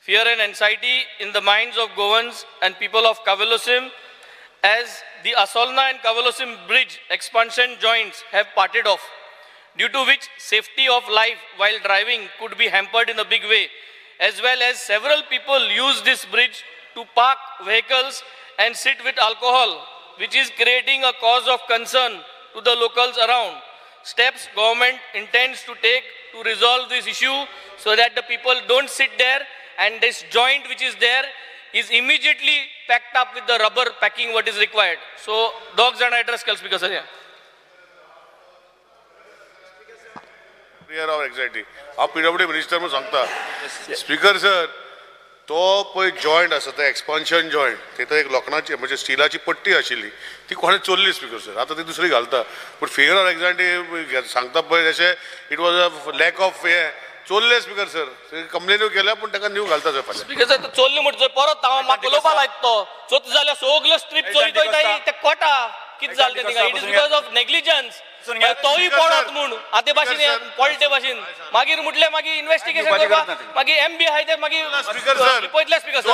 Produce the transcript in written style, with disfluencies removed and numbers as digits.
fear and anxiety in the minds of Goans and people of Cavelossim, as the Assolna and Cavelossim bridge expansion joints have parted off, due to which safety of life while driving could be hampered in a big way, as well as several people use this bridge to park vehicles and sit with alcohol, which is creating a cause of concern to the locals around. Steps government intends to take to resolve this issue so that the people don't sit there and this joint which is there is immediately packed up with the rubber packing what is required. So dogs and address calls because sir. Fear or anxiety. हांव PWD minister म्हणून सांगता speaker sir, तो पळय joint आसा तो expansion joint, थंय एक लोखणाची म्हणजे स्टिलाची पट्टी आशिल्ली ती कोणें चोरली स्पीकर सर. आतां ती दुसरी घालता, पूण फियर ऑर एन्जायटी सांगता पळय जशें it was a lack of हें चोरले स्पीकर सर. कंप्लेन्यू केल्या पूण ताका न्यू घालता सर फाल्यां. स्पीकर सर चोरले म्हणटा परत हांव म्हाका उलोवपाक लायता तो चोरता जाल्यार सगलो स्ट्रीप चोरीत वयता ते कोटा कितें जालें तें थिंगा. It is because of negligence. तोय पडत म्हूण आते भाशेन पडले भाशेन मागीर म्हटलें मागीर इन्वेस्टिगेशन करपाक मागीर एम बी आहाय ते मागीर पळयतले स्पीकर सर.